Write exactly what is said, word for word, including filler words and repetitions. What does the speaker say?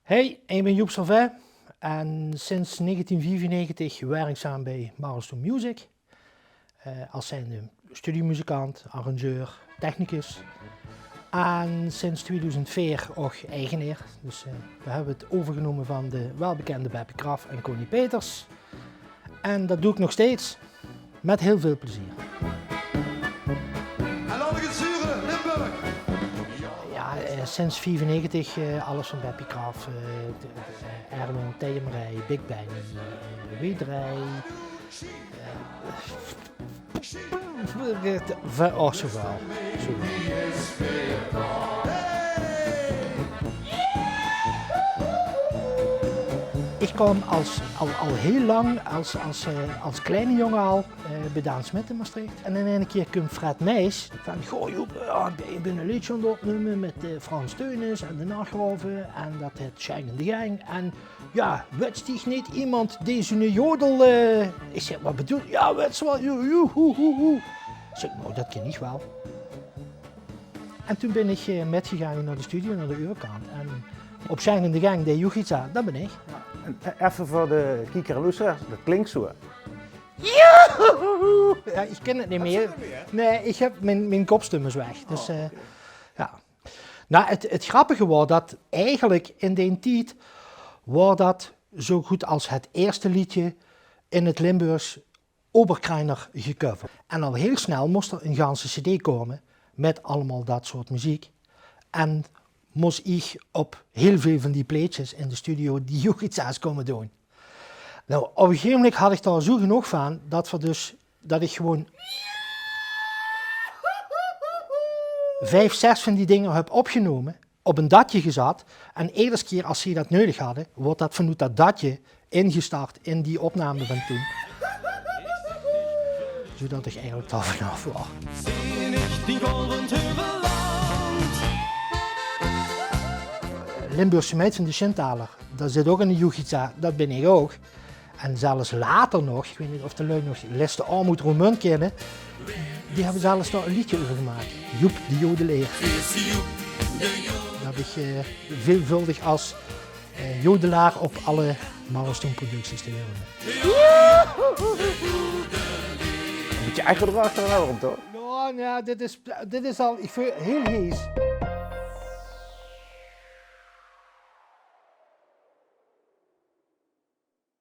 Hey, ik ben Joep Servet en sinds negentien viefennegentig werkzaam bij Marlstone Music. Eh, als zijnde studiemuzikant, arrangeur, technicus. En sinds tweeduizend veer ook eigenaar. Dus eh, we hebben het overgenomen van de welbekende Beppie Kraft en Connie Peters. En dat doe ik nog steeds. Met heel veel plezier. En laat ik het zure, Limburg! Ja, eh, sinds viefennegentig eh, alles van Beppie Kraft, eh, de- eh, Erwin, Tijmerij, Big Bang, eh, W drie. Eh, va- oh, zowaal. Zowaal. Ik kom als, al, al heel lang als, als, eh, als kleine jongen al eh, bij Daan Smit in Maastricht. En in ene keer komt Fred Meijs van: "Goh Joep, ja, ik ben een liedje aan het opnemen met eh, Frans Theunisz en de Nachthauven en dat het Sjaak en de Gang. En ja, wets dich niet iemand die zo'n jodel." Eh, ik zeg: "Wat bedoel je?" "Ja, wets wel, joe, joe, hoe, hoe, hoe." Ik zeg: "Nou, dat ken ik wel." En toen ben ik eh, metgegaan naar de studio, naar de overkant. En op Sjaak en de Gang deed Joegica, dat ben ik. En effe veur de kieker en loesteraars, dat klink zoe. Joehoe! Ja, ik ken het niet meer. Nee, ik heb mijn, mijn kopstum is weg. Dus, eh, ja. Nou, het, het grappige was dat eigenlijk in die tijd was dat zo goed als het eerste liedje in het Limburgs Oberkrainer gecoverd. En al heel snel moest er een ganse cd komen met allemaal dat soort muziek. En moest ik op heel veel van die plaatjes in de studio die Joegica's komen doen. Nou, op een gegeven moment had ik daar zo genoeg van dat, we dus, dat ik gewoon vijf, zes van die dingen heb opgenomen, op een datje gezet. En iedere keer als ze dat nodig hadden, wordt dat vanuit dat datje ingestart in die opname van toen. Zodat ik eigenlijk daar vanaf was. Limburgse meid van de Sjintaler, daar zit ook een Joegica, dat ben ik ook. En zelfs later nog, ik weet niet of de lui nog Leste Armoed Roermond kennen, die hebben zelfs daar een liedje over gemaakt. Joep de Jodeleer. Dat heb ik eh, veelvuldig als eh, jodelaar op alle Marlstone producties te horen. Moet je eigenlijk wel achteraan, toch? Ja, ja, dit is, dit is al, ik vind heel hees.